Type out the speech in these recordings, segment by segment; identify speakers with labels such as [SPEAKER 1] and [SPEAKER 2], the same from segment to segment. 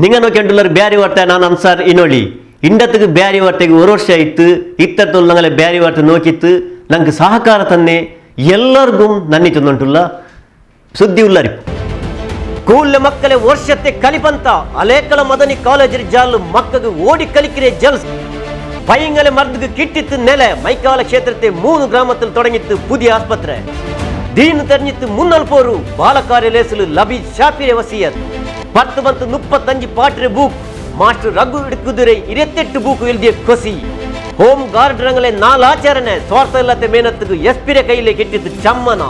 [SPEAKER 1] ನಿಂಗನೋ ಕೆಂಡುಲರ್ ಬ್ಯಾರಿ ವಾರ್ತೆ. ನಾನು ಅನ್ಸಾರ್ ಇನೋಳಿ. ಇಂಡத்துக்கு ಬ್ಯಾರಿ ವಾರ್ತೆಗೆ ஒரு ವರ್ಷ ಆಯ್ತು. ಇತ್ತತ್ತೊಲ್ ನಂಗಲೆ ಬ್ಯಾರಿ ವಾರ್ತೆ ನೋಕಿತ್ತು. ನಂಗೆ ಸಹಕಾರ ತನ್ನೆ ಎಲ್ಲರಿಗೂ ನನ್ನಿ ಚಂದುಂಟುಲ್ಲ. ಸುದ್ದಿ ಉಲ್ಲರಿಪು. ಕೂಲ್ಲೆ ಮಕ್ಕಳೆ ವರ್ಷത്തെ ಕಲಿಪಂತ ಅಲೇಕಲ ಮದನಿ ಕಾಲೇಜ್ ಜಾಲು ಮಕ್ಕಗೆ ಓಡಿ ಕಲಿಕಿರೆ ಜಲ್ಸ್. ಪೈಂಗಲೆ ಮರ್ದುಗೆ ಕಿಟ್ಟಿತ್ತು ನೆಲೆ. ಮೈಕಾಲ ಕ್ಷೇತ್ರത്തെ 3 ಗ್ರಾಮത്തിൽ തുടങ്ങിತ್ತು പുതിയ ಆಸ್ಪತ್ರೆ. ದೀನ್ ತೆರഞ്ഞിತ್ತು ಮುನ್ನಲ್ಪೋರು. ಬಾಲಕಾರ್ಯಲೇಸಲು ಲಬಿ ಶಾಪಿರೆ ವಸಿಯತ್. ಪತ್ತು ಬಂತು 35 ಪಾಟ್ರೆ ಬೂಕ್. ಮಾಸ್ಟರ್ ರಘು ಇಡುಕುದುರೆ 28 ಬೂಕು ಇಲ್ದಿಯ ಕೊಸಿ. ಹೋಮ್ ಗಾರ್ಡ್ ರಂಗಲೆ ನಾಲಾಚರಣೆ. ಸ್ವಾರ್ಥ ಇಲ್ಲತೆ ಮೇನತ್ತಿಗೆ ಎಸ್ಪಿರೆ ಕೈಲೆ ಕೆಟ್ಟಿತ್ತು ಚಮ್ಮನ.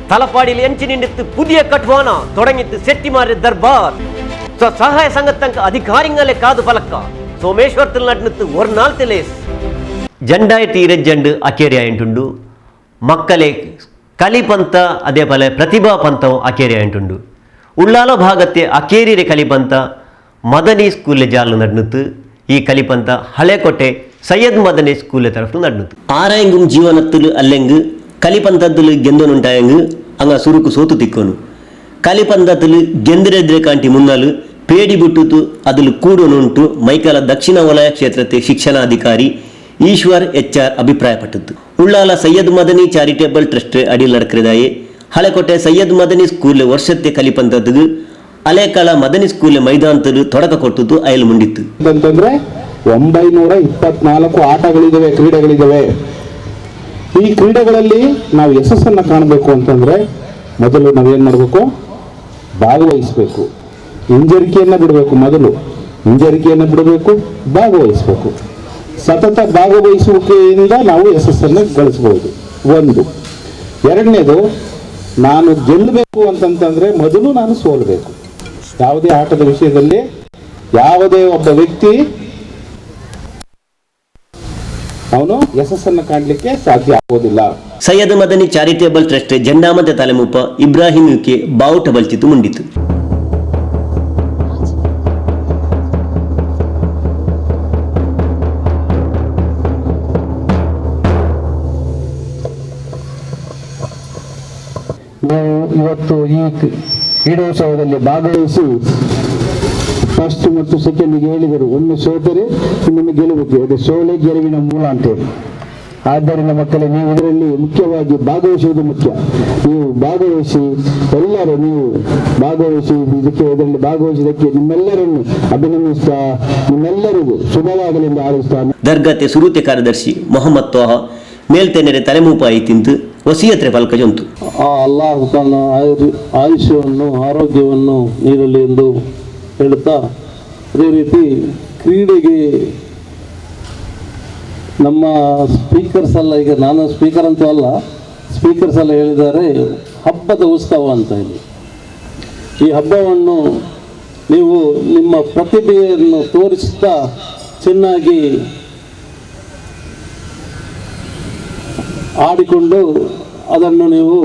[SPEAKER 1] ತಲಪಾಡಿಲಿ ಎಂಚಿ ನಿಂಡಿತ್ತು ಪುದಿಯ ಕಟ್ವಾನ. ತೊಡಗಿತ್ತು ಸೆಟ್ಟಿಮಾರಿ ದರ್ಬಾರ್. ಸ್ವಸಹಾಯ ಸಂಘ ತನಕ ಅಧಿಕಾರಿಂಗಲೇ ಕಾದು ಫಲಕ್ಕ. ಸೋಮೇಶ್ವರത്തിൽ ನಡ್ನಿತ್ತು ஒரு நாள் ತೆಲೇಸ್. ಜಂಡಾಯತಿ ಇರಜ್ಜಂಡು ಅಕೇರಿ ಆಯಿಂಟುಂಡು. ಮಕ್ಕಳೇ ಕಲಿಪಂತ ಅದೇ ಪಲೆ ಪ್ರತಿಭಾ ಪಂತವು ಅಕೇರಿ ಆಯಿಂಟುಂಡು. ಉಳ್ಳಾಲ ಭಾಗತ್ತೆ ಅಕೇರಿರೆ ಕಲಿಪಂತ ಮದನಿ ಸ್ಕೂಲೆ ಜಾಲು ನಡ್ನುತ್ತು. ಈ ಕಲಿಪಂತ ಹಳೆಕೋಟೆ ಸೈಯದ್ ಮದನಿ ಸ್ಕೂಲೆ ತರಫು ನಡ್ನುತ್ತು. ಆರಾಯಂಗುಂ ಜೀವನತ್ತಲು ಅಲ್ಲೆಂಗು ಕಲಿಪಂತದ್ದಲು ಗೆಂದೊನುಂಟಾಯಂಗು ಅಂಗ ಸುರುಕು ಸೋತು ತಿಕ್ಕೋನು. ಕಲಿಪಂದತ್ತಲು ಗೆಂದಿರೆದ್ರೆ ಕಾಂಟಿ ಮುನ್ನಾಲು ಪೇಡಿ ಬಿಟ್ಟುತು ಅದಲು ಕೂಡೋನುಂಟು ಮೈಕಲ ದಕ್ಷಿಣ ವಲಯ ಕ್ಷೇತ್ರത്തെ ಶಿಕ್ಷಣಾಧಿಕಾರಿ ಈಶ್ವರ್ ಎಚ್ ಆರ್ ಅಭಿಪ್ರಾಯಪಟ್ಟದ್ದು. ಉಳ್ಳಾಲ ಸೈಯದ್ ಮದನಿ ಚಾರಿಟೇಬಲ್ ಟ್ರಸ್ಟ್ ಅಡಿಲ್ ನಡಕ್ರಿದಾಯೆ ಹಳೆಕೋಟೆ ಸೈಯದ್ ಮದನಿ ಸ್ಕೂಲ್ ವರ್ಷത്തെ ಕಲಿಪಂತದ್ದು ಅಲೇಕಳ ಮದನಿ ಸ್ಕೂಲ್ ಮೈದಾನದಲ್ಲಿ ತೊಡಕ ಕೊಟ್ಟದ್ದು ಅಯಲು ಮುಂಡಿತ್ತು.
[SPEAKER 2] ಅಂತಂದ್ರೆ 924 ಆಟಗಳಿದಾವೆ, ಕ್ರೀಡೆಗಳಿದಾವೆ. ಈ ಕ್ರೀಡೆಗಳಲ್ಲಿ ನಾವು ಯಶಸ್ಸನ್ನು ಕಾಣಬೇಕು ಅಂತಂದ್ರೆ ಮೊದಲು ನಾವೇನ್ ಮಾಡಬೇಕು? ಭಾಗವಹಿಸಬೇಕು. ಹಿಂಜರಿಕೆಯನ್ನ ಬಿಡಬೇಕು. ಮೊದಲು ಹಿಂಜರಿಕೆಯನ್ನು ಬಿಡಬೇಕು, ಭಾಗವಹಿಸಬೇಕು. ಸತತ ಭಾಗವಹಿಸುವಿಕೆಯಿಂದ ನಾವು ಯಶಸ್ಸನ್ನು ಗಳಿಸಬಹುದು, ಒಂದು. ಎರಡನೇದು, ನಾನು ಗೆಲ್ಲಬೇಕು ಅಂತಂತಂದ್ರೆ ಮೊದಲು ನಾನು ಸೋಲಬೇಕು. ಯಾವುದೇ ಆಟದ ವಿಷಯದಲ್ಲಿ ಯಾವುದೇ ಒಬ್ಬ ವ್ಯಕ್ತಿ ಅವನು ಯಶಸ್ಸನ್ನು ಕಾಣಲಿಕ್ಕೆ ಸಾಧ್ಯ ಆಗೋದಿಲ್ಲ.
[SPEAKER 1] ಸೈಯದ್ ಮದನಿ ಚಾರಿಟೇಬಲ್ ಟ್ರಸ್ಟ್ ಜೆಂಡಾಮತೆ ತಲೆಮುಪ್ಪ ಇಬ್ರಾಹಿಂ ಯುಕೆ ಬಾವುಟ ಬಲ್ಚಿತು ಮುಂಡಿತು.
[SPEAKER 3] ನಾವು ಇವತ್ತು ಈ ಕ್ರೀಡೋತ್ಸವದಲ್ಲಿ ಭಾಗವಹಿಸಿ ಫಸ್ಟ್ ಮತ್ತು ಸೆಕೆಂಡ್ಗೆ ಹೇಳಿದರು. ಒಮ್ಮೆ ಸೋತರೆ ಇನ್ನೊಮ್ಮೆ ಗೆಲ್ಲಬೇಕು. ಅದೇ ಸೋಲೆ ಗೆಲುವಿನ ಮೂಲ ಅಂತೇಳಿ. ಆದ್ದರಿಂದ ಮಕ್ಕಳೇ, ನೀವು ಇದರಲ್ಲಿ ಮುಖ್ಯವಾಗಿ ಭಾಗವಹಿಸುವುದು ಮುಖ್ಯ. ನೀವು ಭಾಗವಹಿಸಿ, ಎಲ್ಲರೂ ನೀವು ಭಾಗವಹಿಸಿ, ಇದಕ್ಕೆ ಇದರಲ್ಲಿ ಭಾಗವಹಿಸಿದ್ದಕ್ಕೆ ನಿಮ್ಮೆಲ್ಲರನ್ನು ಅಭಿನಂದಿಸ್ತಾ, ನಿಮ್ಮೆಲ್ಲರಿಗೂ ಶುಭವಾಗಲಿ ಎಂದು ಹಾರೈಸ್ತಾ.
[SPEAKER 1] ದರ್ಗಾತೆ ಸುರೂತೆ ಕಾರ್ಯದರ್ಶಿ ಮೊಹಮ್ಮದ್ ತೋಹ ಮೇಲ್ತೆನೆರೆ ತಲೆಮೂಪಾಯಿ ತಿಂತು ವಸಿಯತ್ರೆ ಪಲ್ಕ ಜೊಂತು.
[SPEAKER 4] ಆ ಅಲ್ಲಾಹ್ ತನ್ನ ಆಯುಷ್ಯವನ್ನು, ಆರೋಗ್ಯವನ್ನು ನೀಡಲಿ ಎಂದು ಹೇಳುತ್ತಾ, ಅದೇ ರೀತಿ ಕ್ರೀಡೆಗೆ ನಮ್ಮ ಸ್ಪೀಕರ್ಸ್ ಎಲ್ಲ, ಈಗ ನಾನು ಸ್ಪೀಕರ್ ಅಂತೂ ಅಲ್ಲ, ಸ್ಪೀಕರ್ಸ್ ಎಲ್ಲ ಹೇಳಿದ್ದಾರೆ, ಹಬ್ಬದ ಉತ್ಸವ ಅಂತ ಇಲ್ಲಿ. ಈ ಹಬ್ಬವನ್ನು ನೀವು ನಿಮ್ಮ ಪ್ರತಿಭೆಯನ್ನು ತೋರಿಸುತ್ತಾ ಚೆನ್ನಾಗಿ ಆಡಿಕೊಂಡು ಅದನ್ನು ನೀವು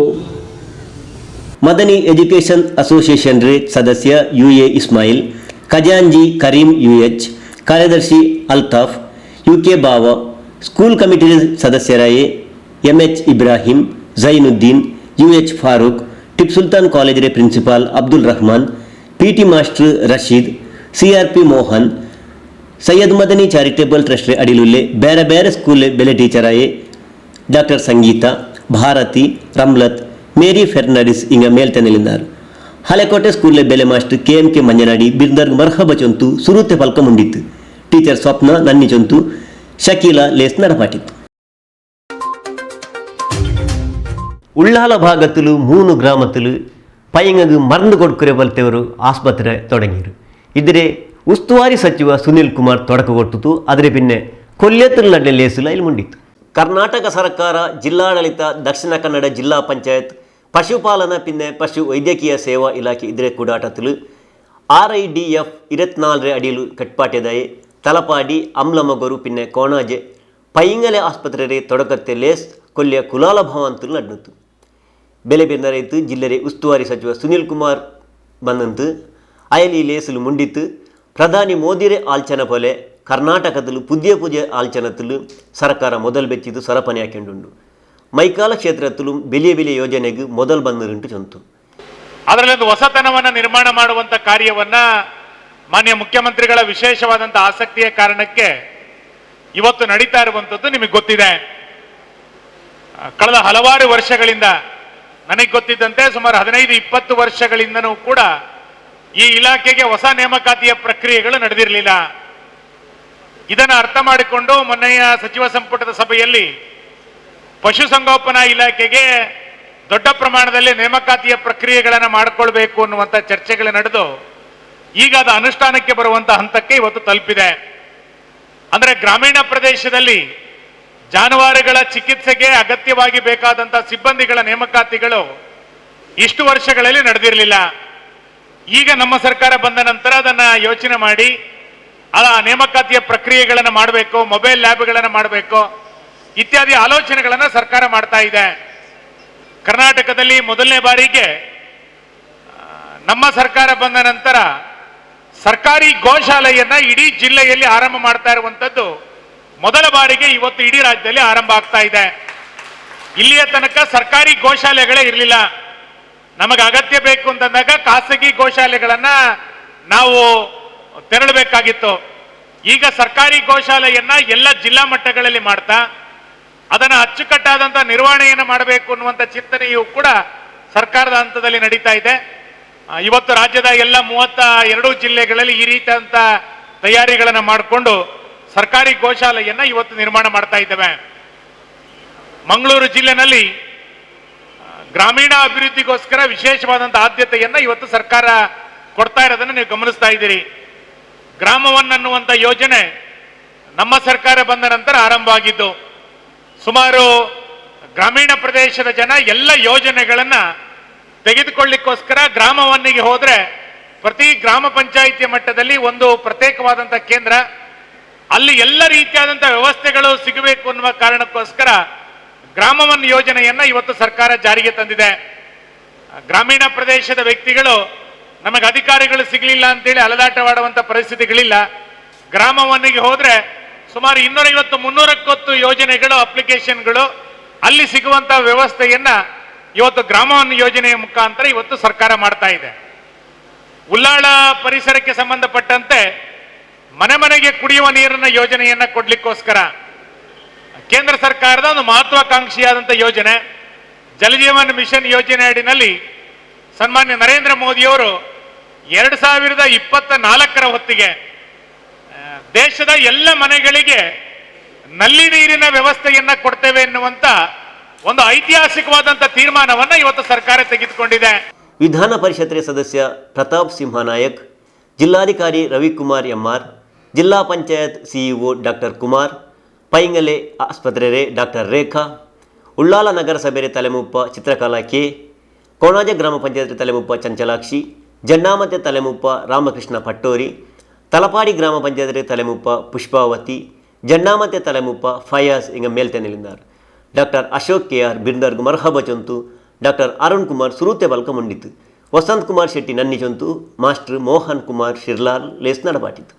[SPEAKER 1] ಮದನಿ ಎಜುಕೇಷನ್ ಅಸೋಸಿಯೇಷನ್ ರೇ ಸದಸ್ಯ ಯು ಎ ಇಸ್ಮಾಯಿಲ್, ಖಜಾಂಜಿ ಕರೀಂ ಯು ಎಚ್, ಕಾರ್ಯದರ್ಶಿ Altaf U K Bava, school committee ಸದಸ್ಯರಾಯೆ M H Ibrahim, Zainuddin, U H Farooq, Tipu Sultan college ರೇ principal Abdul Rahman, P T master Rasheed, CRP Mohan, Syed Madani charitable trust ರೇ ಅಡಿಲುಲ್ಲೆ ಬೇರೆ ಬೇರೆ school ಬೆಲೆ ಟೀಚರಾಯೆ doctor Sangeeta, Bharati, Ramlath, Mary Fernandes ಇಂಗ ಮೇಲ್ತೆನೆಲಿಂದಾರು. ಹಲೆಕೋಟೆ ಸ್ಕೂಲ್ಲೆ ಬೆಲೆ master K M K Manjanadi ಬಿರ್ದರ್ಗ್ ಮರ್ಹಬ ಚೊಂತು ಸುರೂತೆ ಪಲ್ಕ ಮುಂಡಿತ್ತು. ಟೀಚರ್ ಸ್ವಪ್ನ ನನ್ನಿ ಚೊಂತು ಶಕೀಲಾ ಲೇಸ್ ನಡಪಾಟಿತ್ತು. ಉಳ್ಳಾಲ ಭಾಗತ್ತಲು 3 ಗ್ರಾಮತ್ತಲು ಪೈಂಗಗ್ ಮರಂದು ಕೊಡ್ಕುರೆ ಬಲ್ತೆವರು ಆಸ್ಪತ್ರೆ ತೊಡಗಿರು. ಇದ್ರೆ ಉಸ್ತುವಾರಿ ಸಚಿವ ಸುನಿಲ್ ಕುಮಾರ್ ತೊಡಕ ಕೊಟ್ಟಿತು. ಅದರ ಪಿನ್ನೆ ಕೊಲ್ಯತ್ತಲು ನಡೆ ಲೇಸುಲ ಇಲ್ಲಿ ಮುಂಡಿತ್ತು. ಕರ್ನಾಟಕ ಸರ್ಕಾರ, ಜಿಲ್ಲಾಡಳಿತ, ದಕ್ಷಿಣ ಕನ್ನಡ ಜಿಲ್ಲಾ ಪಂಚಾಯತ್, ಪಶುಪಾಲನಾ ಪಿನ್ನೆ ಪಶು ವೈದ್ಯಕೀಯ ಸೇವಾ ಇಲಾಖೆ ಇದ್ರೆ ಕೂಡಾಟತ್ತಲು RIDF 24 ಅಡಿಲು ಕಟ್ಪಾಟೆದಾಯೆ ತಲಪಾಡಿ, ಅಮ್ಲಮೊಗರು ಪಿನ್ನೆ ಕೋಣಾಜೆ ಪೈಂಗಲೆ ಆಸ್ಪತ್ರೆ ತೊಡಕತ್ತೆ ಲೇಸ್ ಕೊಲ್ಯ ಕುಲಾಲ ಭವಂತಲು ನಡ್ನುತ್ತು. ಬೆಲೆ ಬೆಂದರೈತು ಜಿಲ್ಲೆರೆ ಉಸ್ತುವಾರಿ ಸಚಿವ ಸುನಿಲ್ ಕುಮಾರ್ ಬಂದಂತು ಅಯಲಿ ಲೇಸಲು ಮುಂಡಿತ್ತು. ಪ್ರಧಾನಿ ಮೋದಿರೆ ಆಲ್ಚನ ಪೊಲೆ ಕರ್ನಾಟಕದಲ್ಲೂ ಪುದ್ಯ ಪೂಜೆ ಆಲ್ಚನತ್ತಲು ಸರ್ಕಾರ ಮೊದಲು ಬೆಚ್ಚಿದ್ದು ಸರಪಣಿ ಹಾಕೊಂಡುಂಡು. ಮೈಕಾಲ ಕ್ಷೇತ್ರತ್ತಲು ಬೆಲೆ ಬೆಲೆ ಯೋಜನೆಗೆ ಮೊದಲು ಬಂದರುಂಟು ಚಂತು.
[SPEAKER 5] ಅದರಲ್ಲಿ ಒಂದು ಹೊಸತನವನ್ನ ನಿರ್ಮಾಣ ಮಾಡುವಂತ ಕಾರ್ಯವನ್ನ ಮಾನ್ಯ ಮುಖ್ಯಮಂತ್ರಿಗಳ ವಿಶೇಷವಾದಂಥ ಆಸಕ್ತಿಯ ಕಾರಣಕ್ಕೆ ಇವತ್ತು ನಡೀತಾ ಇರುವಂಥದ್ದು ನಿಮಗೆ ಗೊತ್ತಿದೆ. ಕಳೆದ ಹಲವಾರು ವರ್ಷಗಳಿಂದ ನನಗೆ ಗೊತ್ತಿದ್ದಂತೆ ಸುಮಾರು 15-20 ವರ್ಷಗಳಿಂದನೂ ಕೂಡ ಈ ಇಲಾಖೆಗೆ ಹೊಸ ನೇಮಕಾತಿಯ ಪ್ರಕ್ರಿಯೆಗಳು ನಡೆದಿರಲಿಲ್ಲ. ಇದನ್ನು ಅರ್ಥ ಮಾಡಿಕೊಂಡು ಮೊನ್ನೆಯ ಸಚಿವ ಸಂಪುಟದ ಸಭೆಯಲ್ಲಿ ಪಶುಸಂಗೋಪನಾ ಇಲಾಖೆಗೆ ದೊಡ್ಡ ಪ್ರಮಾಣದಲ್ಲಿ ನೇಮಕಾತಿಯ ಪ್ರಕ್ರಿಯೆಗಳನ್ನು ಮಾಡಿಕೊಳ್ಬೇಕು ಅನ್ನುವಂಥ ಚರ್ಚೆಗಳು ನಡೆದು ಈಗ ಅದು ಅನುಷ್ಠಾನಕ್ಕೆ ಬರುವಂಥ ಹಂತಕ್ಕೆ ಇವತ್ತು ತಲುಪಿದೆ. ಅಂದರೆ ಗ್ರಾಮೀಣ ಪ್ರದೇಶದಲ್ಲಿ ಜಾನುವಾರುಗಳ ಚಿಕಿತ್ಸೆಗೆ ಅಗತ್ಯವಾಗಿ ಬೇಕಾದಂಥ ಸಿಬ್ಬಂದಿಗಳ ನೇಮಕಾತಿಗಳು ಇಷ್ಟು ವರ್ಷಗಳಲ್ಲಿ ನಡೆದಿರಲಿಲ್ಲ. ಈಗ ನಮ್ಮ ಸರ್ಕಾರ ಬಂದ ನಂತರ ಅದನ್ನು ಯೋಚನೆ ಮಾಡಿ ಆ ನೇಮಕಾತಿಯ ಪ್ರಕ್ರಿಯೆಗಳನ್ನು ಮಾಡಬೇಕು, ಮೊಬೈಲ್ ಲ್ಯಾಬ್ಗಳನ್ನು ಮಾಡಬೇಕು ಇತ್ಯಾದಿ ಆಲೋಚನೆಗಳನ್ನು ಸರ್ಕಾರ ಮಾಡ್ತಾ ಇದೆ. ಕರ್ನಾಟಕದಲ್ಲಿ ಮೊದಲನೇ ಬಾರಿಗೆ ನಮ್ಮ ಸರ್ಕಾರ ಬಂದ ನಂತರ ಸರ್ಕಾರಿ ಗೋಶಾಲೆಯನ್ನ ಇಡೀ ಜಿಲ್ಲೆಯಲ್ಲಿ ಆರಂಭ ಮಾಡ್ತಾ ಇರುವಂಥದ್ದು ಮೊದಲ ಬಾರಿಗೆ ಇವತ್ತು ಇಡೀ ರಾಜ್ಯದಲ್ಲಿ ಆರಂಭ ಆಗ್ತಾ ಇದೆ. ಇಲ್ಲಿಯ ತನಕ ಸರ್ಕಾರಿ ಗೋಶಾಲೆಗಳೇ ಇರಲಿಲ್ಲ. ನಮಗೆ ಅಗತ್ಯ ಬೇಕು ಅಂತಂದಾಗ ಖಾಸಗಿ ಗೋಶಾಲೆಗಳನ್ನ ನಾವು ತೆರಳಬೇಕಾಗಿತ್ತು. ಈಗ ಸರ್ಕಾರಿ ಗೋಶಾಲೆಯನ್ನ ಎಲ್ಲ ಜಿಲ್ಲಾ ಮಟ್ಟಗಳಲ್ಲಿ ಮಾಡ್ತಾ ಅದನ್ನು ಅಚ್ಚುಕಟ್ಟಾದಂಥ ನಿರ್ವಹಣೆಯನ್ನು ಮಾಡಬೇಕು ಅನ್ನುವಂಥ ಚಿಂತನೆಯು ಕೂಡ ಸರ್ಕಾರದ ಹಂತದಲ್ಲಿ ನಡೀತಾ ಇದೆ. ಇವತ್ತು ರಾಜ್ಯದ ಎಲ್ಲ 32 ಜಿಲ್ಲೆಗಳಲ್ಲಿ ಈ ರೀತಿಯಾದಂಥ ತಯಾರಿಗಳನ್ನು ಮಾಡಿಕೊಂಡು ಸರ್ಕಾರಿ ಗೋಶಾಲೆಯನ್ನ ಇವತ್ತು ನಿರ್ಮಾಣ ಮಾಡ್ತಾ ಇದ್ದೇವೆ. ಮಂಗಳೂರು ಜಿಲ್ಲೆನಲ್ಲಿ ಗ್ರಾಮೀಣ ಅಭಿವೃದ್ಧಿಗೋಸ್ಕರ ವಿಶೇಷವಾದಂಥ ಆದ್ಯತೆಯನ್ನ ಇವತ್ತು ಸರ್ಕಾರ ಕೊಡ್ತಾ ಇರೋದನ್ನು ನೀವು ಗಮನಿಸ್ತಾ ಇದ್ದೀರಿ. ಗ್ರಾಮವನ್ನನ್ನುವಂಥ ಯೋಜನೆ ನಮ್ಮ ಸರ್ಕಾರ ಬಂದ ನಂತರ ಆರಂಭ ಆಗಿದ್ದು ಸುಮಾರು ಗ್ರಾಮೀಣ ಪ್ರದೇಶದ ಜನ ಎಲ್ಲ ಯೋಜನೆಗಳನ್ನ ತೆಗೆದುಕೊಳ್ಳಿಕ್ಕೋಸ್ಕರ ಗ್ರಾಮವನ್ನಿಗೆ ಹೋದ್ರೆ ಪ್ರತಿ ಗ್ರಾಮ ಪಂಚಾಯಿತಿಯ ಮಟ್ಟದಲ್ಲಿ ಒಂದು ಪ್ರತ್ಯೇಕವಾದಂಥ ಕೇಂದ್ರ, ಅಲ್ಲಿ ಎಲ್ಲ ರೀತಿಯಾದಂಥ ವ್ಯವಸ್ಥೆಗಳು ಸಿಗಬೇಕು ಅನ್ನುವ ಕಾರಣಕ್ಕೋಸ್ಕರ ಗ್ರಾಮವನ್ ಯೋಜನೆಯನ್ನ ಇವತ್ತು ಸರ್ಕಾರ ಜಾರಿಗೆ ತಂದಿದೆ. ಗ್ರಾಮೀಣ ಪ್ರದೇಶದ ವ್ಯಕ್ತಿಗಳು ನಮಗೆ ಅಧಿಕಾರಿಗಳು ಸಿಗಲಿಲ್ಲ ಅಂತೇಳಿ ಅಲದಾಟವಾಡುವಂಥ ಪರಿಸ್ಥಿತಿಗಳಿಲ್ಲ. ಗ್ರಾಮವನ್ನಿಗೆ ಹೋದ್ರೆ ಸುಮಾರು 250-300 ಯೋಜನೆಗಳು, ಅಪ್ಲಿಕೇಶನ್ಗಳು ಅಲ್ಲಿ ಸಿಗುವಂತ ವ್ಯವಸ್ಥೆಯನ್ನ ಇವತ್ತು ಗ್ರಾಮವನ್ ಯೋಜನೆಯ ಮುಖಾಂತರ ಇವತ್ತು ಸರ್ಕಾರ ಮಾಡ್ತಾ ಇದೆ. ಉಲ್ಲಾಳ ಪರಿಸರಕ್ಕೆ ಸಂಬಂಧಪಟ್ಟಂತೆ ಮನೆ ಮನೆಗೆ ಕುಡಿಯುವ ನೀರಿನ ಯೋಜನೆಯನ್ನ ಕೊಡ್ಲಿಕ್ಕೋಸ್ಕರ ಕೇಂದ್ರ ಸರ್ಕಾರದ ಒಂದು ಮಹತ್ವಾಕಾಂಕ್ಷಿಯಾದಂಥ ಯೋಜನೆ ಜಲಜೀವನ್ ಮಿಷನ್ ಯೋಜನೆ ಅಡಿನಲ್ಲಿ ಸನ್ಮಾನ್ಯ ನರೇಂದ್ರ ಮೋದಿಯವರು 2024 ಹೊತ್ತಿಗೆ ದೇಶದ ಎಲ್ಲ ಮನೆಗಳಿಗೆ ನಲ್ಲಿ ನೀರಿನ ವ್ಯವಸ್ಥೆಯನ್ನ ಕೊಡ್ತೇವೆ ಎನ್ನುವಂತ ಒಂದು ಐತಿಹಾಸಿಕವಾದಂಥ ತೀರ್ಮಾನವನ್ನ ಇವತ್ತು ಸರ್ಕಾರ ತೆಗೆದುಕೊಂಡಿದೆ.
[SPEAKER 1] ವಿಧಾನ ಪರಿಷತ್ತಿನ ಸದಸ್ಯ ಪ್ರತಾಪ್ ಸಿಂಹ ನಾಯಕ್, ಜಿಲ್ಲಾಧಿಕಾರಿ ರವಿಕುಮಾರ್ ಎಂಆರ್, ಜಿಲ್ಲಾ ಪಂಚಾಯತ್ ಸಿಇಒ ಡಾಕ್ಟರ್ ಕುಮಾರ್, ಪೈಂಗಲೆ ಆಸ್ಪತ್ರೆ ಡಾಕ್ಟರ್ ರೇಖಾ, ಉಳ್ಳಾಲ ನಗರಸಭೆ ತಲೆಮುಪ್ಪ ಚಿತ್ರಕಲಾ ಕೆ, ಕೋಣಾಜ ಗ್ರಾಮ ಪಂಚಾಯತ್ ತಲೆಮುಪ್ಪ ಚಂಚಲಾಕ್ಷಿ, ಜನ್ನಾಮತೆ ತಲೆಮುಪ್ಪ ರಾಮಕೃಷ್ಣ ಪಟ್ಟೋರಿ, ತಲಪಾಡಿ ಗ್ರಾಮ ಪಂಚಾಯತ್ ತಲೆಮುಪ್ಪ ಪುಷ್ಪಾವತಿ, ಜನ್ನಾಮತೆ ತಲೆಮುಪ್ಪ ಫಯಾಜ್ ಇಂಗ ಮೇಲ್ತೆನೆಲಿಂದಾರ್. Doctor Ashok K R ಬಿರ್ದರ್ಗು ಮರ್ಹಬ ಚೊಂತು, ಡಾಕ್ಟರ್ ಅರುಣ್ ಕುಮಾರ್ ಸುರೂತೆ ಬಲ್ಕ ಮುಂಡಿತು, ವಸಂತ್ ಕುಮಾರ್ ಶೆಟ್ಟಿ ನನ್ನಿ ಚೊಂತು, ಮಾಸ್ಟರ್ ಮೋಹನ್ ಕುಮಾರ್ ಶಿರ್ಲಾಲ್ ಲೇಸ್ ನಡಪಾಟಿತು.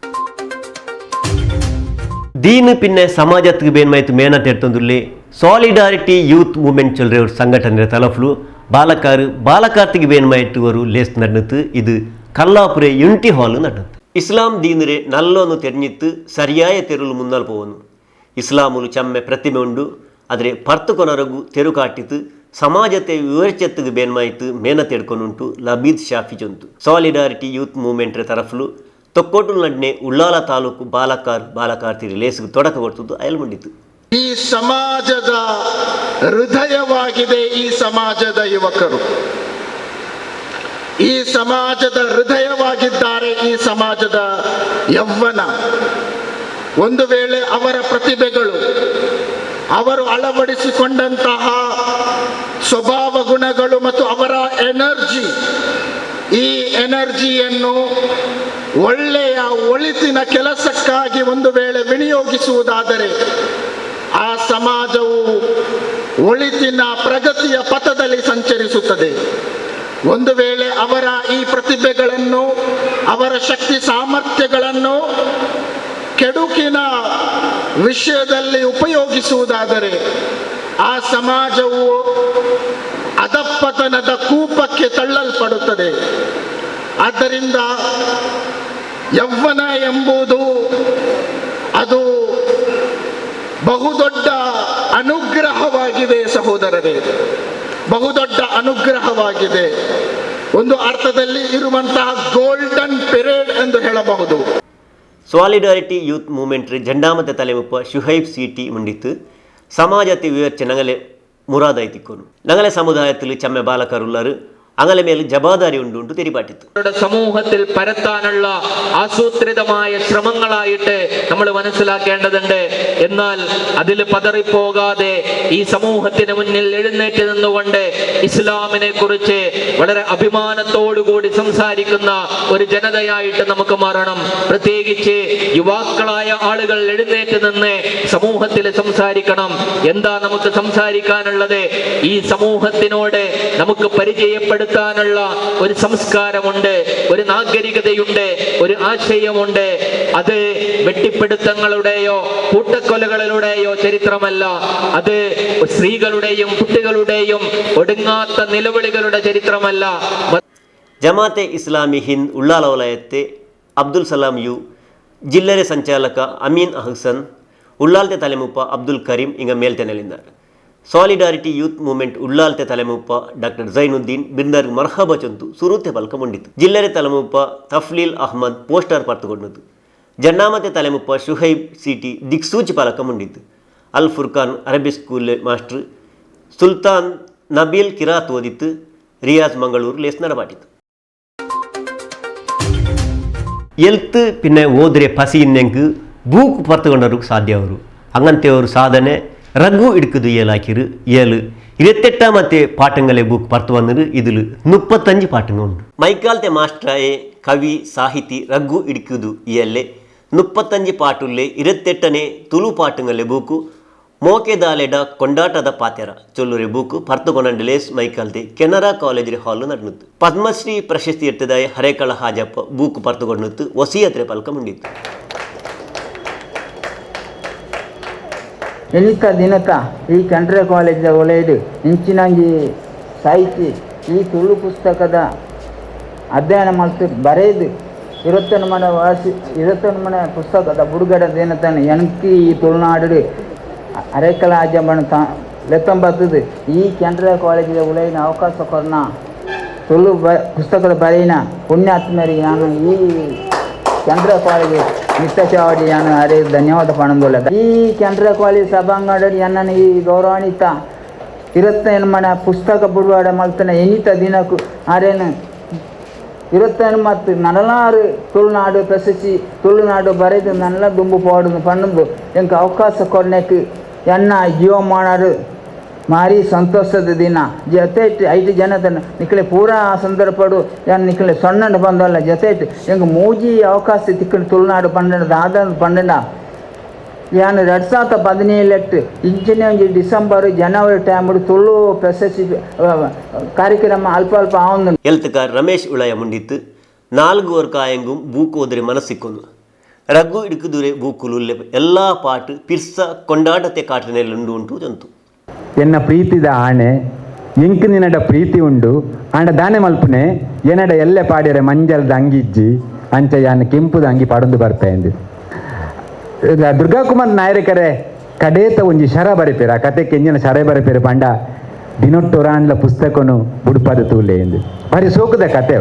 [SPEAKER 1] ದೀನ್ ಪಿನ್ನೆ ಸಮಾಜಕ್ಕೆ ಬೇನ್ಮಾಯ್ತು ಮೇನತ್ ಎಡ್ತೊಂದುಲ್ಲೆ solidarity youth movement ಚೊಲ್ರೆ ಸಂಘಟನೆ ತಲಫ್ಲು ಬಾಲಕಾರು ಬಾಲಕಾರ್ತಿಗೆ ಬೇನ್ಮಾಯ್ತು ಲೇಸ್ നടന്നിട്ട് ಇದು ಕಲ್ಲಾಪುರೆ ಯುನಿಟಿ ಹಾಲ್ നടന്നു. ಇಸ್ಲಾಂ ದೀನರೆ ನಲ್ಲೊಂದು ತೆರ್ഞ്ഞിತ್ತು ಸರಿಯಾಯ ತೆರುಲು ಮುನ್നാൽ ಪೋವನು. ಇಸ್ಲಾಮುಲು ಚಮ್ಮೆ ಪ್ರತಿಮೆ ಉಂಡು, ಆದರೆ ಪರ್ತು ಕೊನರಗು ತೆರು ಕಾಟಿತು ಸಮಾಜತೆ ವಿವರಿಚತ್ತಿಗೆ ಬೇನ್ಮಾಯ್ತು ಮೇನತ್ ಎಡ್ಕೊನುಂಟು ಲಬೀದ್ Shafi ಜೊಂತು. Solidarity youth movement ತರಫ್ಲು Thokkottu ನಡ್ನೆ Ullal ತಾಲೂಕು ಬಾಲಕಾರ್ ಬಾಲಕಾರ್ತಿ ಲೇಸ್ಗೆ ತೊಡಕ ಕೊಡ್ತದ್ದು ಅಯಲ್ಮಂಡಿತು.
[SPEAKER 6] ಈ ಸಮಾಜದ ಹೃದಯವಾಗಿದೆ ಈ ಸಮಾಜದ ಯುವಕರು, ಈ ಸಮಾಜದ ಹೃದಯವಾಗಿದ್ದಾರೆ ಈ ಸಮಾಜದ ಯೌವನ. ಒಂದು ವೇಳೆ ಅವರ ಪ್ರತಿಭೆಗಳು, ಅವರು ಅಳವಡಿಸಿಕೊಂಡಂತಹ ಸ್ವಭಾವ ಗುಣಗಳು ಮತ್ತು ಅವರ ಎನರ್ಜಿ, ಈ ಎನರ್ಜಿಯನ್ನು ಒಳ್ಳೆಯ ಒಳಿತಿನ ಕೆಲಸಕ್ಕಾಗಿ ಒಂದು ವೇಳೆ ವಿನಿಯೋಗಿಸುವುದಾದರೆ ಆ ಸಮಾಜವು ಒಳಿತಿನ ಪ್ರಗತಿಯ ಪಥದಲ್ಲಿ ಸಂಚರಿಸುತ್ತದೆ. ಒಂದು ವೇಳೆ ಅವರ ಈ ಪ್ರತಿಭೆಗಳನ್ನು, ಅವರ ಶಕ್ತಿ ಸಾಮರ್ಥ್ಯಗಳನ್ನು ಕೆಡುಕಿನ ವಿಷಯದಲ್ಲಿ ಉಪಯೋಗಿಸುವುದಾದರೆ ಆ ಸಮಾಜವು ಅಧಪತನದ ಕೂಪಕ್ಕೆ ತಳ್ಳಲ್ಪಡುತ್ತದೆ. ಆದ್ದರಿಂದ ಯೌವನ ಎಂಬುದು ಅದು ಬಹುದೊಡ್ಡ ಅನುಗ್ರಹವಾಗಿದೆ ಸಹೋದರರೇ, ಬಹುದೊಡ್ಡ ಅನುಗ್ರಹವಾಗಿದೆ. ಒಂದು ಅರ್ಥದಲ್ಲಿ ಇರುವಂತಹ ಗೋಲ್ಡನ್ ಪಿರಿಯಡ್ ಎಂದು ಹೇಳಬಹುದು.
[SPEAKER 1] Solidarity youth movement ಜಂಡಾಮತ ತಲೆಮುಪ್ಪ Shuhaib city ಮುಂಡಿತ್ತು ಸಮಾಜತೆ ವಿವರ್ಚೆ ನಂಗಲೆ ಮುರಾದಾಯ್ತಿಕ್ಕೋನು ನಂಗಲೆ ಸಮುದಾಯത്തിൽ ಚಮ್ಮೆ ಬಾಲಕರುಳ್ಳರು ಅಂಗಲೆ ಮೇಲೆ ಜವಾಬ್ದಾರಿ ಉಂಟು ಉಂಟು ತೆರಿಪಾಟಿತ್ತು.
[SPEAKER 7] സമൂഹത്തിൽ പരത്താനുള്ള ആസൂത്രിതമായ ശ്രമങ്ങളായിട്ട് നമ്മൾ മനസ്സിലാക്കേണ്ടതുണ്ട്. എന്നാൽ അതിൽ പതറിപ്പോകാതെ ഈ സമൂഹത്തിന് മുന്നിൽ എഴുന്നേറ്റ് നിന്നുകൊണ്ട് ഇസ്ലാമിനെ കുറിച്ച് വളരെ അഭിമാനത്തോടുകൂടി സംസാരിക്കുന്ന ഒരു ജനതയായിട്ട് നമുക്ക് മാറണം. പ്രത്യേകിച്ച് യുവാക്കളായ ആളുകൾ എഴുന്നേറ്റ് നിന്ന് സമൂഹത്തിൽ സംസാരിക്കണം. എന്താ നമുക്ക് സംസാരിക്കാനുള്ളത്? ഈ സമൂഹത്തിനോട് നമുക്ക് പരിചയപ്പെടുത്താനുള്ള ഒരു സംസ്കാരമുണ്ട്, ഒരു നാഗരികതയുണ്ട്, ഒരു ആശയമുണ്ട്. അത് വെട്ടിപ്പിടുത്തങ്ങളുടെയോ കൂട്ടക്കൊലകളിലൂടെയോ ചരിത്രമല്ല. അത് സ്ത്രീകളുടെയും കുട്ടികളുടെയും ഒടുങ്ങാത്ത നിലവിളികളുടെ ചരിത്രമല്ല.
[SPEAKER 1] ജമാഅത്തെ ഇസ്ലാമി ഹിന്ദ് ഉള്ളാല വലയത്തെ അബ്ദുൽ സലാം യു, ജില്ലരെ ಸಂಚಾಲಕ അമീൻ അഹ്സൻ, ഉള്ളാലത്തെ തലമുപ്പ അബ്ദുൽ കരീം ഇങ്ങ മേൽತೆನೆಲಿದ್ದಾರೆ. Solidarity youth movement ಉಳ್ಳಾಲ್ತೆ ತಲೆಮುಪ್ಪ doctor Zainuddin ಬಿಂದರ್ ಮರ್ಹಬ ಚೊಂತು ಸುರೂತೆ ಬಲ್ಕ ಮುಂಡಿತು. ಜಿಲ್ಲರೆ ತಲೆಮುಪ್ಪ ತಫ್ಲೀಲ್ ಅಹ್ಮದ್ ಪೋಸ್ಟರ್ ಪರ್ತುಕೊಂಡದ್ದು. ಜನ್ನಾಮತೆ ತಲೆಮುಪ್ಪ ಶುಹೈಬ್ ಸಿಟಿ ದಿಕ್ಸೂಚಿ ಪಾಲಕ ಮುಂಡಿತು. ಅಲ್ ಫುರ್ಖಾನ್ ಅರಬಿ ಸ್ಕೂಲ್ ಮಾಸ್ಟರ್ ಸುಲ್ತಾನ್ ನಬೀಲ್ ಕಿರಾತ್ ಓದಿತ್ತು. ರಿಯಾಜ್ ಮಂಗಳೂರು ಲೇಸ್ ನಡಬಾಟಿತ್ತು. ಎಲ್ತ್ പിന്നെ ಓದ್ರೆ ಪಸಿ ಇನ್ನೆಂಕ್ ಬೂಕ್ ಪರ್ತುಕೊಂಡವ್ರಿಗೆ ಸಾಧ್ಯ ಅವರು അങ്ങനത്തെ ഒരു ಸಾಧನೆ ರಘು ಇಡ್ಕದು ಏಲಾಕಿರು ಏಳು 28 ಪಾಠങ്ങളെ ಬುಕ್ ಪರ್ತು വന്നത്. ഇതിൽ 35 ಪಾಠങ്ങൾ ഉണ്ട്. ಮೈಕಾಲ್ತೆ ಮಾಸ್ಟ್ರಾಯೆ ಕವಿ ಸಾಹಿತಿ ರಘು ಇಡ್ಕುದು ಇಯಲ್ಲೆ 35 ಪಾಟುಲ್ಲೆ 28ನೇ ತುಳು ಪಾಠങ്ങളെ ಬುಕ್ ಮೋಕೆದಾಲೆಡ ಕೊಂಡಾಟದ ಪಾತೆರ ಚೊಲ್ಲುರೆ ಬುಕ್ ಪರ್ತುಕೊಂಡಲೇಸ್ ಮೈಕಾಲ್ತೆ ಕೆನರಾ ಕಾಲೇಜ್ ಹಾಲ್ ನಡೆದಿತ್ತು. ಪದ್ಮಶ್ರೀ ಪ್ರಶಸ್ತಿ ಎತ್ತದಾಯ ಹರೇಕಳ ಹಾಜಪ್ಪ ಬುಕ್ ಪರ್ತುಕೊಂಡಿತ್ತು. ವಸಿಯತ್ರೆ ಪಲ್ಕ ಮುಂಡಿತ್ತು.
[SPEAKER 8] ಎನಿತ ದಿನತ ಈ ಕೆನರಾ ಕಾಲೇಜಿನ ಒಲೆಯಡು ಇಂಚಿನಂಜಿ ಸಾಹಿತಿ ಈ ತುಳು ಪುಸ್ತಕದ ಅಧ್ಯಯನ ಮಲ್ತು ಬರೆದು 21 ವಾಸಿ 21 ಪುಸ್ತಕದ ಬುಡುಗಡೆ ದಿನತನ ಎನಕ್ಕೆ ಈ ತುಳುನಾಡು ಅರೆಕಲ ಆಜಂಬಣ ತಾ ಲೆತ್ತಂಬತ್ತದು ಈ ಕೆನರಾ ಕಾಲೇಜಿನ ಉಲೈನ ಅವಕಾಶ ಕೊರ್ನ ತುಳು ಪುಸ್ತಕದ ಬರೆಯಿನ ಪುಣ್ಯಾತ್ಮರಿಗೆ ನಾನು ಈ ಕೆನರಾ ಕಾಲೇಜು ಮಿತ್ತ ಚಾವಡಿ ನಾನು ಅರೆ ಧನ್ಯವಾದ ಪಣಂದೊಲ್ಲ. ಈ ಕೆನರಾ ಕಾಲೇಜ್ ಸಭಾಂಗಣ ಎನ್ನನ್ನು ಈ ಗೌರವಾನ್ವಿತ 21 ಪುಸ್ತಕ ಬುಡುವಾಡ ಮಲ್ತನ ಎನಿತ ದಿನಕ್ಕೂ ಅರೇನು 21 ಮತ್ತು ನಲನಾರು ತುಳುನಾಡು ಪ್ರಶಸ್ತಿ ತುಳುನಾಡು ಬರೆದು ನಲ್ಲ ದುಂಬು ಪಾಡು ಪಣ್ಣಂದು ಎಂಕ್ ಅವಕಾಶ ಕೊರ್ನೆಕ್ ಎನ್ನ ಜೀವಮಾನರು ಮಾರಿ ಸಂತೋಷದ ದಿನ ಜೊತೆ ಐದು ಜನತನ ನಿಕ್ಕಲೆ ಪೂರಾ ಸಂದರ್ಭಡು ಎನ್ ನಿಕ್ಕಲೆ ಸೊಣ್ಣಂಡು ಬಂದಲ್ಲ ಜೊತೆ ಎಂಕ್ ಮೂಜಿ ಅವಕಾಶ ತಿಕ್ಕಂಡು ತುಳುನಾಡು 12 ದಾದ 12 ಯಾನ್ 2017 ಇಂಚಿನ ಒಂಜಿ ಡಿಸೆಂಬರ್ ಜನವರಿ ಟೈಮ್ ತುಳು ಪ್ರಶಸ್ತಿ ಕಾರ್ಯಕ್ರಮ ಅಲ್ಪ ಅಲ್ಪ ಆವೊಂದು.
[SPEAKER 1] ಎಲ್ತಕಾರ ರಮೇಶ್ ಉಳಯ ಮುಂಡಿತ್ತು. 4 ವರ್ಕಾಯಂಗೂ ಬೂಕೋದ್ರೆ ಮನಸ್ಸಿಕ್ಕೊಂದು ರಘು ಇಡುಕುದುರೆ ಬೂಕುಲುಲ್ಲೆ ಎಲ್ಲ ಪಾಟು ಪಿರ್ಸ ಕೊಂಡಾಟತೆ ಕಾಟಿನಲ್ಲಿ ಉಂಟು ಜಂತು.
[SPEAKER 9] ಎನ್ನ ಪ್ರೀತಿದ ಆಣೆ ಎಂಕ್ ನಿನ್ನಡ ಪ್ರೀತಿ ಉಂಡು ಆಂಡ ದಾನೆ ಮಲ್ಪುನೆ ಎನ್ನಡ ಎಲ್ಲೆ ಪಾಡ್ಯರೆ ಮಂಜಲ್ದ ಅಂಗಿಜ್ಜಿ ಅಂಚ ಯಾನ್ ಕೆಂಪುದ ಅಂಗಿ ಪಾಡೊಂದು ಬರ್ತಾ ಎಂದು ದುರ್ಗಾಕುಮಾರ್ ನಾಯಕರೇ ಕಡೇತ ಒಂಜಿ ಶರ ಬರೆಪೇರ ಆ ಕತೆ ಕೆಂಜಿನ ಶರ ಬರೆಪೇರು ಪಂಡ ದಿನೊಟ್ಟೊರಾಂಡ್ಲ ಪುಸ್ತಕನು ಬುಡುಪಾದ ತೂಲೆ ಎಂದು ಭಾರಿ ಸೋಕದ ಕತೆ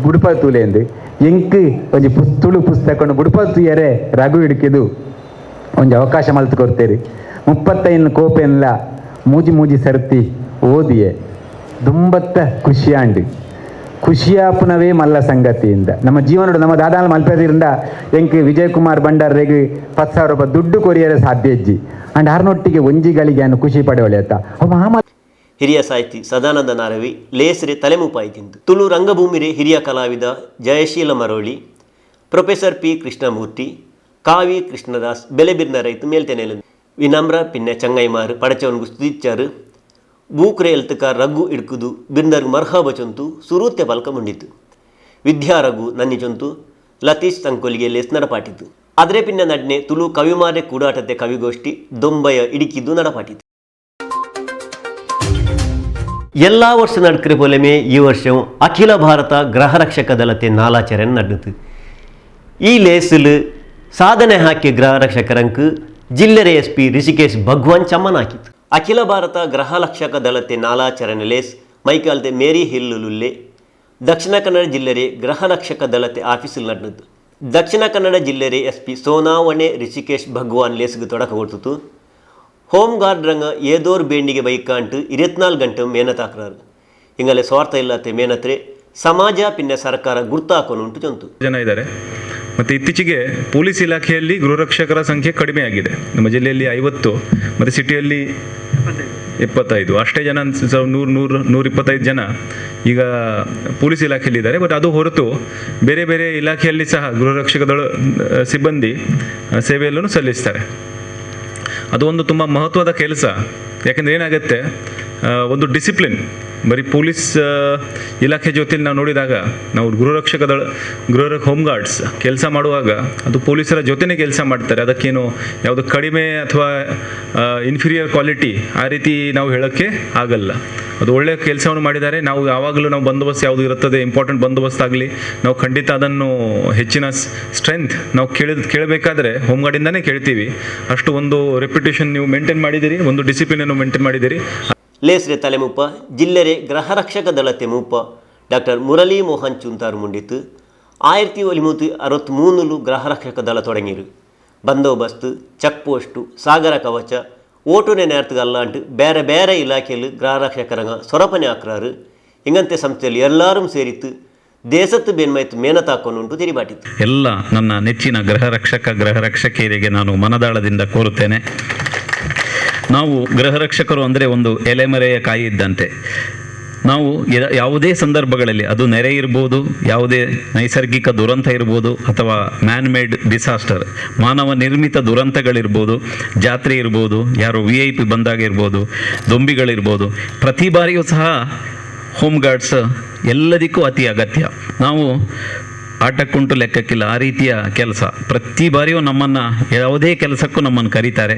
[SPEAKER 9] ಬುಡುಪಾದ ತೂಲೆ ಎಂದು ಎಂಕ್ ಒಂಜಿ ತುಳು ಪುಸ್ತಕನು ಬುಡುಪಾದ ತೂಯರೆ ರಘು ಹಿಡ್ಕಿದು ಒಂಜಿ ಅವಕಾಶ ಮಲ್ತು ಕೊಡ್ತೇರಿ. 35 ಕೋಪೆನ್ಲ ಮೂಜಿ ಮೂಜಿ ಸರ್ತಿ ಓದಿಯೆ ದುಂಬತ್ತ ಖುಷಿಯಾಂಡು ಖುಷಿಯಾಪುನವೇ ಮಲ್ಲ ಸಂಗತಿಯಿಂದ ನಮ್ಮ ಜೀವನಡು ನಮ್ಮ ದಾದಾನ ಮಲ್ಪದಿಂದ ಎಂಕ್ ವಿಜಯಕುಮಾರ್ ಭಂಡಾರ್ರೆಗ್ 10,000 ರೂಪಾಯಿ ದುಡ್ಡು ಕೊರಿಯರೆ ಸಾಧ್ಯ ಇಜ್ಜಿ ಅಂಡ್ ಆರ್ನೊಟ್ಟಿಗೆ ಒಂಜಿಗಳಿಗೆ ಅನ್ನು ಖುಷಿ ಪಡೆಯೊಳೆ ಆತ ಮಾಮ.
[SPEAKER 1] ಹಿರಿಯ ಸಾಹಿತಿ ಸದಾನಂದ ನಾರವಿ ಲೇಸರೆ ತಲೆಮುಪಾಯಿ ತಿಂದು ತುಳು ರಂಗಭೂಮಿರೆ ಹಿರಿಯ ಕಲಾವಿದ ಜಯಶೀಲ ಮರೋಳಿ, ಪ್ರೊಫೆಸರ್ ಪಿ ಕೃಷ್ಣಮೂರ್ತಿ, ಕಾವಿ ಕೃಷ್ಣದಾಸ್ ಬೆಲೆಬಿರ್ನ ರೈತ ಮೇಲ್ತೆನೆಲು ವಿನಮ್ರ ಪಿನ್ನೆ ಚಂಗೈಮಾರು ಪಡಚವನ್ಗು ಸ್ತುತಿಚ್ಚಾರು ಬೂಕ್ರೆ ಎಲ್ತಕಾರ ರಘು ಇಡ್ಕುದು ಬಿರ್ನರ್ಗು ಮರ್ಹಬ ಚೊಂತು ಸುರೂತ್ಯ ಪಲ್ಕ ಮುಂಡಿತು. ವಿದ್ಯಾ ರಘು ನನ್ನಿ ಚೊಂತು ಲತೀಶ್ ಸಂಕೋಲಿಗೆ ಲೇಸ್ ನಡಪಾಟಿತು. ಅದ್ರೆ ಪಿನ್ನ ನಡ್ನೆ ತುಳು ಕವಿಮಾರೆ ಕೂಡಾಟತೆ ಕವಿಗೋಷ್ಠಿ ದೊಂಬಯ ಇಡುಕಿದ್ದು ನಡಪಾಟಿತು. ಎಲ್ಲ ವರ್ಷ ನಡ್ಕರೆ ಪೋಲೆಮೆ ಈ ವರ್ಷ ಅಖಿಲ ಭಾರತ ಗೃಹರಕ್ಷಕ ದಳತೆ ನಾಲಾಚರಣೆ ನಡೆದಿತು. ಈ ಲೇಸಿಲು ಸಾಧನೆ ಹಾಕಿ ಗೃಹರಕ್ಷಕರಂಕ್ ಜಿಲ್ಲೆರೆ ಎಸ್ ಪಿ ರಿಷಿಕೇಶ್ ಭಗವಾನ್ ಚಮ್ಮನ್ ಹಾಕಿತು. ಅಖಿಲ ಭಾರತ ಗೃಹರಕ್ಷಕ ದಳತೆ ನಾಲಾಚರಣೆ ಲೇಸ್ ಮೈಕಾಲ್ತೆ ಮೇರಿ ಹಿಲ್ಲುಲುಲ್ಲೆ ದಕ್ಷಿಣ ಕನ್ನಡ ಜಿಲ್ಲೆರೆ ಗೃಹರಕ್ಷಕ ದಳತೆ ಆಫೀಸಿಲ್ ನಡೆದದ್ದು. ದಕ್ಷಿಣ ಕನ್ನಡ ಜಿಲ್ಲೆರೆ ಎಸ್ ಪಿ ಸೋನಾವಣೆ ರಿಷಿಕೇಶ್ ಭಗವಾನ್ ಲೇಸ್ಗೆ ತೊಡಕ ಕೊಡ್ತಿತ್ತು. ಹೋಮ್ ಗಾರ್ಡ್ ರಂಗ ಏದೋರ್ ಬೇಂಡಿಗೆ ಬೈಕಾಂಟು 24 ಗಂಟೆ ಮೇನತಾಕ್ರಾರು. ಹಿಂಗಲೆ ಸ್ವಾರ್ಥ ಇಲ್ಲತೆ ಮೇನತ್ರೆ ಸಮಾಜ ಪಿನ್ನೆ ಸರ್ಕಾರ ಗುರ್ತಾಕೋನುಂಟು ಚೊಂತು
[SPEAKER 10] ಜನ ಇದ್ದಾರೆ. ಮತ್ತು ಇತ್ತೀಚೆಗೆ ಪೊಲೀಸ್ ಇಲಾಖೆಯಲ್ಲಿ ಗೃಹರಕ್ಷಕರ ಸಂಖ್ಯೆ ಕಡಿಮೆ ಆಗಿದೆ. ನಮ್ಮ ಜಿಲ್ಲೆಯಲ್ಲಿ 50 ಮತ್ತು ಸಿಟಿಯಲ್ಲಿ 25 ಅಷ್ಟೇ ಜನ, 100-125 ಜನ ಈಗ ಪೊಲೀಸ್ ಇಲಾಖೆಯಲ್ಲಿ ಇದ್ದಾರೆ. ಬಟ್ ಅದು ಹೊರತು ಬೇರೆ ಬೇರೆ ಇಲಾಖೆಯಲ್ಲಿ ಸಹ ಗೃಹರಕ್ಷಕ ದಳ ಸಿಬ್ಬಂದಿ ಸೇವೆಯಲ್ಲೂ ಸಲ್ಲಿಸ್ತಾರೆ. ಅದು ಒಂದು ತುಂಬ ಮಹತ್ವದ ಕೆಲಸ. ಯಾಕೆಂದರೆ ಏನಾಗುತ್ತೆ, ಒಂದು ಡಿಸಿಪ್ಲಿನ್ ಬರೀ ಪೊಲೀಸ್ ಇಲಾಖೆ ಜೊತೆಲಿ ನಾವು ನೋಡಿದಾಗ, ನಾವು ಗೃಹರಕ್ಷಕ ದಳ ಹೋಮ್ ಗಾರ್ಡ್ಸ್ ಕೆಲಸ ಮಾಡುವಾಗ ಅದು ಪೊಲೀಸರ ಜೊತೆನೇ ಕೆಲಸ ಮಾಡ್ತಾರೆ. ಅದಕ್ಕೇನು ಯಾವುದು ಕಡಿಮೆ ಅಥವಾ ಇನ್ಫೀರಿಯರ್ ಕ್ವಾಲಿಟಿ ಆ ರೀತಿ ನಾವು ಹೇಳೋಕ್ಕೆ ಆಗಲ್ಲ. ಅದು ಒಳ್ಳೆಯ ಕೆಲಸವನ್ನು ಮಾಡಿದ್ದಾರೆ. ನಾವು ಯಾವಾಗಲೂ ನಾವು ಬಂದೋಬಸ್ತ್ ಯಾವುದು ಇರುತ್ತದೆ, ಇಂಪಾರ್ಟೆಂಟ್ ಬಂದೋಬಸ್ತ್ ಆಗಲಿ, ನಾವು ಖಂಡಿತ ಅದನ್ನು ಹೆಚ್ಚಿನ ಸ್ಟ್ರೆಂತ್ ನಾವು ಕೇಳಬೇಕಾದ್ರೆ ಹೋಮ್ ಗಾರ್ಡಿಂದನೇ ಕೇಳ್ತೀವಿ. ಅಷ್ಟು ಒಂದು ರೆಪ್ಯುಟೇಷನ್ ನೀವು ಮೇಂಟೈನ್ ಮಾಡಿದ್ದೀರಿ, ಒಂದು ಡಿಸಿಪ್ಲಿನನ್ನು ಮೇಂಟೈನ್ ಮಾಡಿದ್ದೀರಿ.
[SPEAKER 1] ಲೇಸ್ರೆ ತಲೆಮೂಪ ಜಿಲ್ಲೆರೆ ಗೃಹರಕ್ಷಕ ದಳತೆ ಮೂಪ ಡಾಕ್ಟರ್ ಮುರಳಿ ಮೋಹನ್ ಚುಂತಾರು ಮುಂಡಿತ್ತು. 1963 ಗೃಹರಕ್ಷಕ ದಳ ತೊಡಗಿರು. ಬಂದೋಬಸ್ತ್, ಚೆಕ್ ಪೋಸ್ಟು, ಸಾಗರ ಕವಚ, ಓಟುನೆ ನೇರ್ತಗಲ್ಲಾಂಟು ಬೇರೆ ಬೇರೆ ಇಲಾಖೆಯಲ್ಲಿ ಗೃಹರಕ್ಷಕರಂಗ ಸೊರಪನೆ ಹಾಕ್ರಾರು. ಹಿಂಗಂತೆ ಸಂಸ್ಥೆಯಲ್ಲಿ ಎಲ್ಲರೂ ಸೇರಿತ್ತು ದೇಶತ್ತು ಬೇನ್ಮೈತು ಮೇನತಾಕೊಂಡುಂಟು ತಿರಿಬಾಟಿತ್ತು.
[SPEAKER 11] ಎಲ್ಲ ನನ್ನ ನೆಚ್ಚಿನ ಗೃಹರಕ್ಷಕ ಗೃಹರಕ್ಷಕಿಯರಿಗೆ ನಾನು ಮನದಾಳದಿಂದ ಕೋರುತ್ತೇನೆ. ನಾವು ಗೃಹರಕ್ಷಕರು ಅಂದರೆ ಒಂದು ಎಲೆಮರೆಯ ಕಾಯಿ ಇದ್ದಂತೆ. ನಾವು ಯಾವುದೇ ಸಂದರ್ಭಗಳಲ್ಲಿ, ಅದು ನೆರೆ ಇರ್ಬೋದು, ಯಾವುದೇ ನೈಸರ್ಗಿಕ ದುರಂತ ಇರ್ಬೋದು, ಅಥವಾ man made disaster, ಮಾನವ ನಿರ್ಮಿತ ದುರಂತಗಳಿರ್ಬೋದು, ಜಾತ್ರೆ ಇರ್ಬೋದು, ಯಾರೋ VIP ಬಂದಾಗ ಇರ್ಬೋದು, ದೊಂಬಿಗಳಿರ್ಬೋದು, ಪ್ರತಿ ಬಾರಿಯೂ ಸಹ ಹೋಮ್ ಗಾರ್ಡ್ಸ್ ಎಲ್ಲದಕ್ಕೂ ಅತಿ ಅಗತ್ಯ. ನಾವು ಆಟಕ್ಕುಂಟು ಲೆಕ್ಕಕ್ಕಿಲ್ಲ, ಆ ರೀತಿಯ ಕೆಲಸ. ಪ್ರತಿ ಬಾರಿಯೂ ನಮ್ಮನ್ನು ಯಾವುದೇ ಕೆಲಸಕ್ಕೂ ನಮ್ಮನ್ನು ಕರೀತಾರೆ.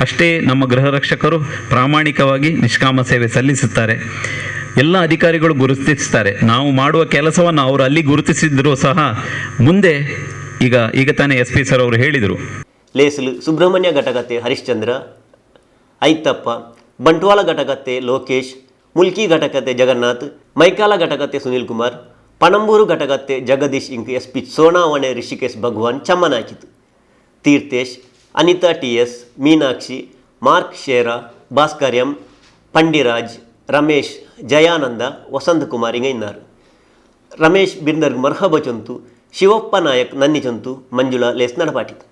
[SPEAKER 11] ಅಷ್ಟೇ ನಮ್ಮ ಗೃಹರಕ್ಷಕರು ಪ್ರಾಮಾಣಿಕವಾಗಿ ನಿಷ್ಕಾಮ ಸೇವೆ ಸಲ್ಲಿಸುತ್ತಾರೆ. ಎಲ್ಲ ಅಧಿಕಾರಿಗಳು ಗುರುತಿಸ್ತಾರೆ ನಾವು ಮಾಡುವ ಕೆಲಸವನ್ನು. ಅವರು ಅಲ್ಲಿ ಗುರುತಿಸಿದ್ರು ಸಹ ಮುಂದೆ ಈಗ ಈಗ ತಾನೇ SP sir ಅವರು ಹೇಳಿದರು.
[SPEAKER 1] ಲೇಸಲು ಸುಬ್ರಹ್ಮಣ್ಯ ಘಟಕತೆ ಹರಿಶ್ಚಂದ್ರ, ಐತಪ್ಪ, ಬಂಟ್ವಾಳ ಘಟಕತೆ ಲೋಕೇಶ್, ಮುಲ್ಕಿ ಘಟಕತೆ ಜಗನ್ನಾಥ್, ಮೈಕಾಲ ಘಟಕತೆ ಸುನೀಲ್ ಕುಮಾರ್, ಪಣಂಬೂರು ಘಟಕತೆ ಜಗದೀಶ್ ಇಂಕ್ SP Sonawane Rishikesh ಭಗವಾನ್ ಚಮ್ಮನ್ ಹಾಕಿತು. Theerthesh, Anita TS, Meenakshi, Mark Shera, Bhaskar M, Pandiraj, Ramesh, Jayananda, Vasanth Kumar ಇಂಗ ಇನ್ನಾರು. ರಮೇಶ್ ಬಿರ್ನರ್ಗ್ ಮರ್ಹಬ ಚೊಂತು, ಶಿವಪ್ಪ ನಾಯಕ್ ನನ್ನಿ ಚೊಂತು, ಮಂಜುಳಾ ಲೇಸ್ ನಡಪಾಟಿತು.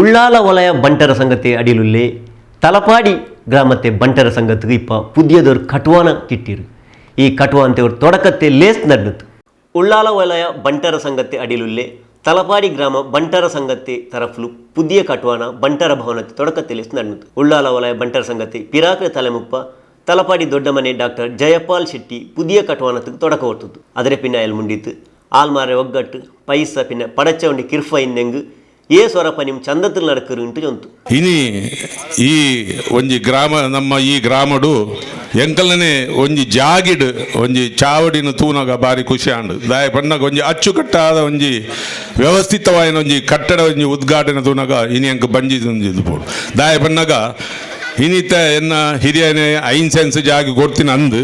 [SPEAKER 1] ಉಳ್ಳಾಲ ವಲಯ ಬಂಟರ ಸಂಗತಿ ಅಡಿಲುಲ್ಲೆ ತಲಪಾಡಿ ಗ್ರಾಮത്തെ ಬಂಟರ ಸಂಘத்துக்கு ಇಪ್ಪ ಪುದಿಯದೊರು ಕಟ್ವಾನ ಕಿಟ್ಟಿರು. ಈ ಕಟ್ವಾಂತೆಯವರು ತೊಡಕತ್ತೆ ಲೇಸ್ ನಡೆದಿತ್ತು. ಉಳ್ಳಾಲ ವಲಯ ಬಂಟರ ಸಂಘത്തെ ಅಡಿಲುಲ್ಲೆ ತಲಪಾಡಿ ಗ್ರಾಮ ಬಂಟರ ಸಂಘತೆ ತರಫ್ಲು ಪುದಿಯ ಕಟ್ವಾನ ಬಂಟರ ಭವನತೆ ತೊಡಕತ್ತೆ ಲೇಸ್ ನಡೆದಿತ್ತು. ಉಳ್ಳಾಲ ವಲಯ ಬಂಟರ ಸಂಘತೆ ಪಿರಾಕ್ರ ತಲೆಮುಪ್ಪ ತಲಪಾಡಿ ದೊಡ್ಡಮನೆ ಡಾಕ್ಟರ್ ಜಯಪಾಲ್ ಶೆಟ್ಟಿ ಪುದಿಯ ಕಟ್ವಾನத்துக்கு ತೊಡಕ ಹೊರ್ತದ್ದು. ಅದರ ಪಿನ್ನ ಎಲ್ ಮುಂಡಿತ್ತು ಆಲ್ಮಾರೆ ಒಗ್ಗಟ್ಟು ಪೈಸ ಪಿನ್ನ ಪಡಚವಂಡಿ ಕಿರ್ಫ ಇನ್ನೆಂಗು ಏ ಸ್ವರಪ ನಿಮ್ಮ ಚಂದத்தில் நடக்குதுன்ட்டு ಚೊಂತು.
[SPEAKER 12] ಇನಿ ಈ ಒಂಜಿ ಗ್ರಾಮ ನಮ್ಮ ಈ ಗ್ರಾಮಡು ಎಂಕಲ್ನೇ ಒಂಜಿ ಜಾಗಿಡ್ ಒಂಜಿ ಚಾವಡಿನ ತೂನಾಗ ಬಾರಿ ಖುಷಿ ಆಂಡು. ದಾಯ ಪಣ್ಣಾಗ ಒಂಜಿ ಅಚ್ಚುಕಟ್ಟಾದ ಒಂಜಿ ವ್ಯವಸ್ಥಿತವಾಯಿನ ಒಂಜಿ ಕಟ್ಟಡ ಒಂಜಿ ಉದ್ಘಾಟನೆ ತೂನಾಗ ಇನಿ ಅಂಕ ಬಂಜಿ ಒಂಜಿ ಪೋಡು. ದಾಯ ಪಣ್ಣಾಗ ಇನ್ನಿತ ಎನ್ನ ಹಿರಿಯನೇ 5 ಸೆನ್ಸ್ ಜಾಗಿ ಕೊಡ್ತೀನಿ ಅಂದು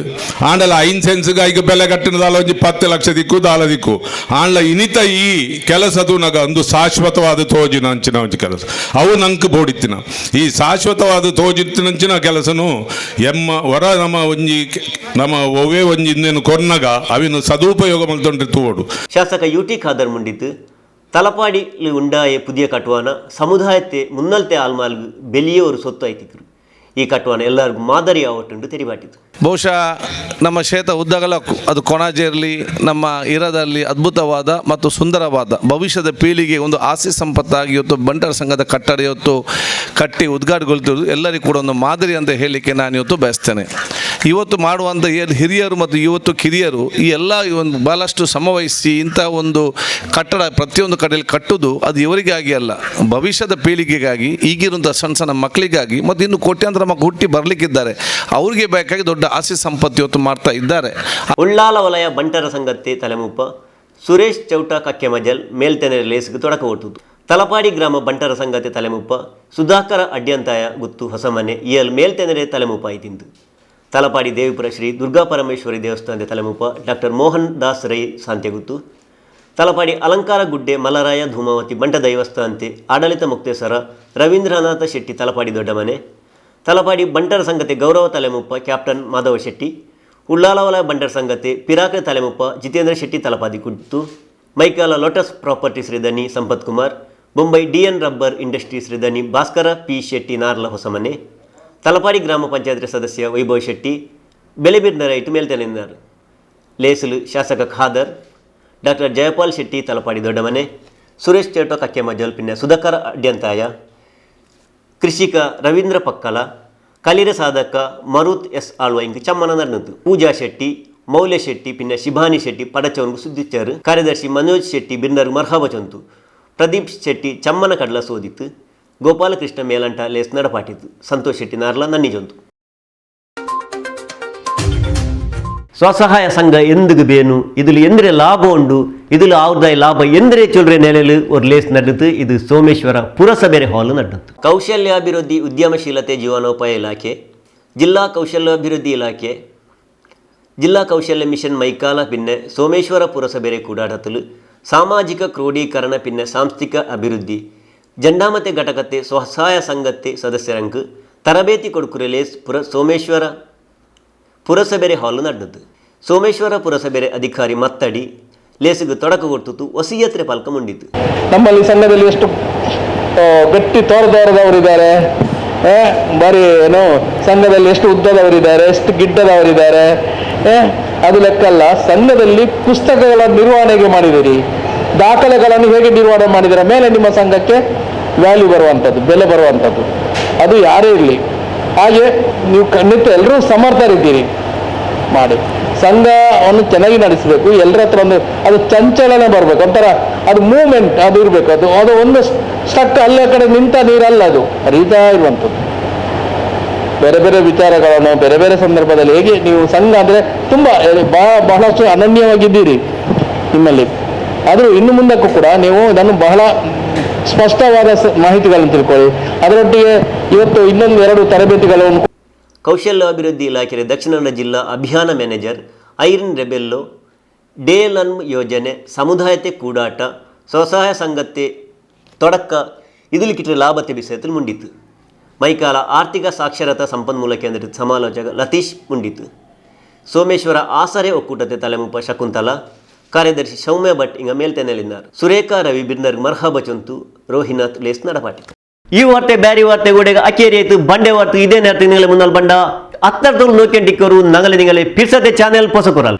[SPEAKER 12] ಆಂಡಲ 5 ಸೆನ್ಸ್ಗೆ ಈಗ ಬೆಲೆ ಕಟ್ಟಿನ ದಾಲ ಒಂಜಿ 10 ಲಕ್ಷ ದಿಕ್ಕು ದಾಲ ದಿಕ್ಕು ಆಂಡ್ಲ ಇನ್ನಿತ ಈ ಕೆಲಸ ತೂನಾಗ ಒಂದು ಶಾಶ್ವತವಾದ ತೋಜಿನ ಅಂಚಿನ ಒಂಜಿ ಕೆಲಸ ಅವು ನಂಗೆ ಬೋಡಿತ್ತಿನ ಈ ಶಾಶ್ವತವಾದ ತೋಜಿತ್ತಿನಂಚಿನ ಕೆಲಸನು ಎಮ್ಮ ಹೊರ ನಮ್ಮ ಒಂಜಿ ನಮ್ಮ ಒವ್ವೇ ಒಂಜಿ ಇನ್ನೇನು ಕೊರ್ನಾಗ ಅವಿನ ಸದುಪಯೋಗ ಮಲ್ತೊಂಡ್ರೆ ತೋಡು.
[SPEAKER 1] ಶಾಸಕ UT Khader ಮುಂಡಿತ್ತು ತಲಪಾಡಿ ಉಂಡಾಯ ಪುದಿಯ ಕಟ್ವಾನ ಸಮುದಾಯത്തെ ಮುನ್ನಲ್ತೆ ಆಲ್ಮಾಲ್ಗು ಬೆಲಿಯೋರು ಸೊತ್ತು ಆಯ್ತಿದ್ರು. ಈ ಕಟ್ವಾನ ಎಲ್ಲರಿಗೂ ಮಾದರಿ ಆವಟ್ಟುಂಟು ತೆರಿಬಾಟಿತು.
[SPEAKER 13] ಬಹುಶಃ ನಮ್ಮ ಕ್ಷೇತ್ರ ಉದ್ದಗಲಕ್ಕೂ ಅದು ಕೊಣಾಜೆ ಇರಲಿ ನಮ್ಮ ಇರದಲ್ಲಿ ಅದ್ಭುತವಾದ ಮತ್ತು ಸುಂದರವಾದ ಭವಿಷ್ಯದ ಪೀಳಿಗೆ ಒಂದು ಆಸ್ತಿ ಸಂಪತ್ತಾಗಿ ಇವತ್ತು ಬಂಟರ ಸಂಘದ ಕಟ್ಟಡ ಇವತ್ತು ಕಟ್ಟಿ ಉದ್ಘಾಟನೆಗೊಳ್ತಿರೋದು ಎಲ್ಲರಿಗೂ ಕೂಡ ಒಂದು ಮಾದರಿ ಅಂತ ಹೇಳಲಿಕ್ಕೆ ನಾನು ಇವತ್ತು ಬಯಸ್ತೇನೆ. ಇವತ್ತು ಮಾಡುವಂಥ ಹಿರಿಯರು ಮತ್ತು ಇವತ್ತು ಕಿರಿಯರು ಈ ಎಲ್ಲ ಒಂದು ಭಾಳಷ್ಟು ಶ್ರಮವಹಿಸಿ ಇಂಥ ಒಂದು ಕಟ್ಟಡ ಪ್ರತಿಯೊಂದು ಕಡೆಯಲ್ಲಿ ಕಟ್ಟುವುದು ಅದು ಇವರಿಗಾಗಿ ಅಲ್ಲ, ಭವಿಷ್ಯದ ಪೀಳಿಗೆಗಾಗಿ, ಈಗಿರುವಂಥ ಸಣ್ಣ ಸಣ್ಣ ಮಕ್ಕಳಿಗಾಗಿ ಮತ್ತು ಇನ್ನು ಕೋಟ್ಯಾಂತರ ಮಕ್ಕಳು ಹುಟ್ಟಿ ಬರಲಿಕ್ಕಿದ್ದಾರೆ, ಅವರಿಗೆ ಬೇಕಾಗಿ ದೊಡ್ಡ ಆಸ್ತಿ ಸಂಪತ್ತು ಇವತ್ತು ಮಾಡ್ತಾ ಇದ್ದಾರೆ.
[SPEAKER 1] ಉಳ್ಳಾಲ ವಲಯ ಬಂಟರ ಸಂಘತೆ ತಲೆಮೂಪ Suresh Chowta ಕಕ್ಕೆಮಜಲ್ ಮೇಲ್ತೆನೆರೆ ಲೇಸ್ಗೆ ತೊಡಕ ಒಟ್ಟುದು. ತಲಪಾಡಿ ಗ್ರಾಮ ಬಂಟರ ಸಂಘತೆ ತಲೆಮುಪ್ಪ ಸುಧಾಕರ ಅಡ್ಯಂತಾಯ ಗುತ್ತು ಹೊಸಮನೆ ಇಯಲ್ ಮೇಲ್ತೆನೆರೆ ತಲೆಮುಪ್ಪ ಆಯ್ತಿಂದು. ತಲಪಾಡಿ ದೇವಿಪುರ ಶ್ರೀ ದುರ್ಗಾ ಪರಮೇಶ್ವರಿ ದೇವಸ್ಥಾನದ ತಲೆಮುಪ್ಪ ಡಾಕ್ಟರ್ ಮೋಹನ್ ದಾಸ್ ರೈ ಸಾಂತ್ಯಗುತ್ತು. ತಲಪಾಡಿ ಅಲಂಕಾರ ಗುಡ್ಡೆ ಮಲರಾಯ ಧೂಮಾವತಿ ಬಂಟ ದೈವಸ್ಥಾನತೆ ಆಡಳಿತ ಮುಕ್ತೇಸರ ರವೀಂದ್ರನಾಥ ಶೆಟ್ಟಿ ತಲಪಾಡಿ ದೊಡ್ಡಮನೆ. ತಲಪಾಡಿ ಬಂಟರ ಸಂಘತೆ ಗೌರವ ತಲೆಮುಪ್ಪ ಕ್ಯಾಪ್ಟನ್ ಮಾಧವ ಶೆಟ್ಟಿ. ಉಳ್ಳಾಲವಲ ಬಂಟರ ಸಂಘತೆ ಪಿರಾಕ ತಲೆಮುಪ್ಪ ಜಿತೇಂದ್ರ ಶೆಟ್ಟಿ ತಲಪಾದಿ ಗುತ್ತು. ಮೈಕಾಲ ಲೋಟಸ್ ಪ್ರಾಪರ್ಟೀಸ್ ರಿದನಿ Sampath Kumar. Bombay DN rubber industries ರಿದನಿ ಭಾಸ್ಕರ P Shetty Narla Hosamane. Talapady ಗ್ರಾಮ ಪಂಚಾಯತ್ ಸದಸ್ಯ ವೈಭವ್ ಶೆಟ್ಟಿ ಬೆಲೆಬೀರ್ನರೈಟು ಮೇಲ್ತೆನೆಂದರು. ಲೇಸಲು ಶಾಸಕ ಖಾದರ್, ಡಾಕ್ಟರ್ ಜಯಪಾಲ್ ಶೆಟ್ಟಿ ತಲಪಾಡಿ ದೊಡ್ಡಮನೆ, ಸುರೇಶ್ ಚೇಟೋ ಕಕ್ಕೆಮಜಲ್ ಪಿನ್ನೆ ಸುಧಾಕರ ಅಡ್ಯಂತಾಯ, ಕೃಷಿಕ ರವೀಂದ್ರ ಪಕ್ಕಲ, ಕಲಿರ ಸಾಧಕ ಮರುತ್ ಎಸ್ ಆಳ್ವ ಇಂಕ್ ಚಮ್ಮನ ನರ್ನತು. ಪೂಜಾ ಶೆಟ್ಟಿ, ಮೌಲ್ಯ ಶೆಟ್ಟಿ ಪಿನ್ನೆ ಶಿಬಾನಿ ಶೆಟ್ಟಿ ಪಡಚವನ್ಗು ಸುದ್ದಿಚ್ಚಾರು. ಕಾರ್ಯದರ್ಶಿ ಮನೋಜ್ ಶೆಟ್ಟಿ ಬಿರ್ನರು ಮರ್ಹಾಬ ಚೊಂತು. ಪ್ರದೀಪ್ ಶೆಟ್ಟಿ ಚಮ್ಮನ ಕಡ್ಲ ಸೋದಿತ್ತು. ಗೋಪಾಲಕೃಷ್ಣ ಮೇಲಂಟ ಲೇಸ್ ನಡಪಾಟಿತ್ತು. ಸಂತೋಷ್ ಶೆಟ್ಟಿ ನಾರ್ಲ ನನ್ನಿಜೊಂತು. ಸ್ವಸಹಾಯ ಸಂಘ ಎಂದುಗು ಬೇನು, ಇದಿಲ್ ಎಂದ್ರೆ ಲಾಭ ಉಂಡು, ಇದಿಲ್ ಆವುದಾಯ ಲಾಭ ಎಂದ್ರೆ ಚೊಲ್ರೆ ನೆಲೆಲು ஒரு ಲೇಸ್ ನಡೆದು. ಇದು ಸೋಮೇಶ್ವರ ಪುರಸಭೆ ಹಾಲ್ ನಡೆದು. ಕೌಶಲ್ಯಾಭಿವೃದ್ಧಿ ಉದ್ಯಮಶೀಲತೆ ಜೀವನೋಪಾಯ ಇಲಾಖೆ, ಜಿಲ್ಲಾ ಕೌಶಲ್ಯಾಭಿವೃದ್ಧಿ ಇಲಾಖೆ, ಜಿಲ್ಲಾ ಕೌಶಲ್ಯ ಮಿಷನ್ ಮೈಕಾಲ ಪಿನ್ನೆ ಸೋಮೇಶ್ವರ ಪುರಸಭೆ ಕೂಡಾಟತಲು ಸಾಮಾಜಿಕ ಕ್ರೋಢೀಕರಣ ಪಿನ್ನೆ ಸಾಂಸ್ಥಿಕ ಅಭಿವೃದ್ಧಿ ಜಂಡಾಮತೆ ಘಟಕತೆ ಸ್ವಸಹಾಯ ಸಂಘತೆ ಸದಸ್ಯರಂಕ್ ತರಬೇತಿ ಕೊಡುಕುರೆ ಲೇಸ್ ಸೋಮೇಶ್ವರ ಪುರಸಭೆ ಹಾಲ್ ನಡೆದದ್ದು. ಸೋಮೇಶ್ವರ ಪುರಸಭೆ ಅಧಿಕಾರಿ ಮತ್ತಡಿ ಲೇಸಿಗೆ ತೊಡಕು ಕೊಡ್ತಿತ್ತು. ವಸಿಯತ್ರೆ ಪಾಲ್ಕ ಮುಂಡಿತು.
[SPEAKER 14] ನಮ್ಮಲ್ಲಿ ಸಂಘದಲ್ಲಿ ಎಷ್ಟು ಗಟ್ಟಿ ತೋರದವರದವರಿದ್ದಾರೆ, ಬಾರಿ ಏನು ಸಂಘದಲ್ಲಿ ಎಷ್ಟು ಉದ್ದದವರಿದ್ದಾರೆ, ಎಷ್ಟು ಗಿಡ್ಡದವರಿದ್ದಾರೆ, ಅದು ಲೆಕ್ಕಲ್ಲ. ಸಂಘದಲ್ಲಿ ಪುಸ್ತಕಗಳ ನಿರ್ವಹಣೆಗೆ ಮಾಡಿದಿರಿ, ದಾಖಲೆಗಳನ್ನು ಹೇಗೆ ನಿರ್ವಹಣೆ ಮಾಡಿದರ ಮೇಲೆ ನಿಮ್ಮ ಸಂಘಕ್ಕೆ ವ್ಯಾಲ್ಯೂ ಬರುವಂಥದ್ದು, ಬೆಲೆ ಬರುವಂಥದ್ದು. ಅದು ಯಾರೇ ಇರಲಿ. ಹಾಗೆ ನೀವು ಖಂಡಿತ ಎಲ್ಲರೂ ಸಮರ್ಥರಿದ್ದೀರಿ, ಮಾಡಿ ಸಂಘವನ್ನು ಚೆನ್ನಾಗಿ ನಡೆಸಬೇಕು. ಎಲ್ಲರ ಹತ್ರ ಒಂದು ಅದು ಚಂಚಲನೆ ಬರಬೇಕು, ಒಂಥರ ಅದು ಮೂವ್ಮೆಂಟ್ ಅದು ಇರಬೇಕು. ಅದು ಅದು ಒಂದು ಸ್ಟಕ್ ಅಲ್ಲೇ ಕಡೆ ನಿಂತ ನೀರಲ್ಲ, ಅದು ಹರಿತಾ ಇರುವಂಥದ್ದು. ಬೇರೆ ಬೇರೆ ವಿಚಾರಗಳನ್ನು ಬೇರೆ ಬೇರೆ ಸಂದರ್ಭದಲ್ಲಿ ಹೇಗೆ ನೀವು ಸಂಘ ಅಂದರೆ ತುಂಬ ಬಹಳಷ್ಟು ಅನನ್ಯವಾಗಿದ್ದೀರಿ ನಿಮ್ಮಲ್ಲಿ. ಆದರೂ ಇನ್ನು ಮುಂದಕ್ಕೂ ಕೂಡ ನೀವು ಇದನ್ನು ಬಹಳ ಸ್ಪಷ್ಟವಾದ ಮಾಹಿತಿಗಳನ್ನು ತಿಳ್ಕೊಳ್ಳಿ. ಅದರೊಟ್ಟಿಗೆ ಇವತ್ತು ಇನ್ನೊಂದು 2 ತರಬೇತಿಗಳನ್ನು
[SPEAKER 1] ಕೌಶಲ್ಯಾಭಿವೃದ್ಧಿ ಇಲಾಖೆಯ ದಕ್ಷಿಣ ಕನ್ನಡ ಜಿಲ್ಲಾ ಅಭಿಯಾನ ಮ್ಯಾನೇಜರ್ ಐರಿನ್ ರೆಬೆಲ್ಲೋ ಡೇಲನ್ ಯೋಜನೆ ಸಮುದಾಯತೆ ಕೂಡಾಟ ಸ್ವಸಹಾಯ ಸಂಘತೆ ತೊಡಕ ಇದಲಿಕ್ಕಿಟ್ಟರೆ ಲಾಭತೆ ಬಿಸೆತ್ತಲು ಮುಂಡಿತು. ಮೈಕಾಲ ಆರ್ಥಿಕ ಸಾಕ್ಷರತಾ ಸಂಪನ್ಮೂಲ ಕೇಂದ್ರದ ಸಮಾಲೋಚಕ ಲತೀಶ್ ಮುಂಡಿತು. ಸೋಮೇಶ್ವರ ಆಸರೆ ಒಕ್ಕೂಟತೆ ತಲೆಮುಪ್ಪ ಶಕುಂತಲಾ, ಕಾರ್ಯದರ್ಶಿ ಸೌಮ್ಯ ಭಟ್ ಇಂಗ ಮೇಲ್ತೆನೆಲಿದ್ದಾರೆ. ಸುರೇಖಾ ರವಿ ಬಿರ್ನರ್ ಮರ್ಹಬ ಚೊಂತು. ರೋಹಿನಾಥ್ ಲೇಸ್ ನಡಪಾಟಿ. ಈ ವಾರ್ತೆ ಬ್ಯಾರಿ ವಾರ್ತೆ ಗೋಡೆಗೆ ಅಕೇರಿ ಆಯ್ತು ಬಂಡೆ ವಾರ್ತೆ ಇದೇ ನೇರ್ತಿ ನಿಂಗಲೆ ಮುನ್னால் ಬಂಡ ಅತ್ತರ್ದೊಲ್ ನೋಕೆಂಟಿಕ್ಕರು ನಂಗಲೆ ನಿಂಗಲೆ ಪಿರ್ಸತೆ ಚಾನೆಲ್ ಪೊಸಕುರಲ್.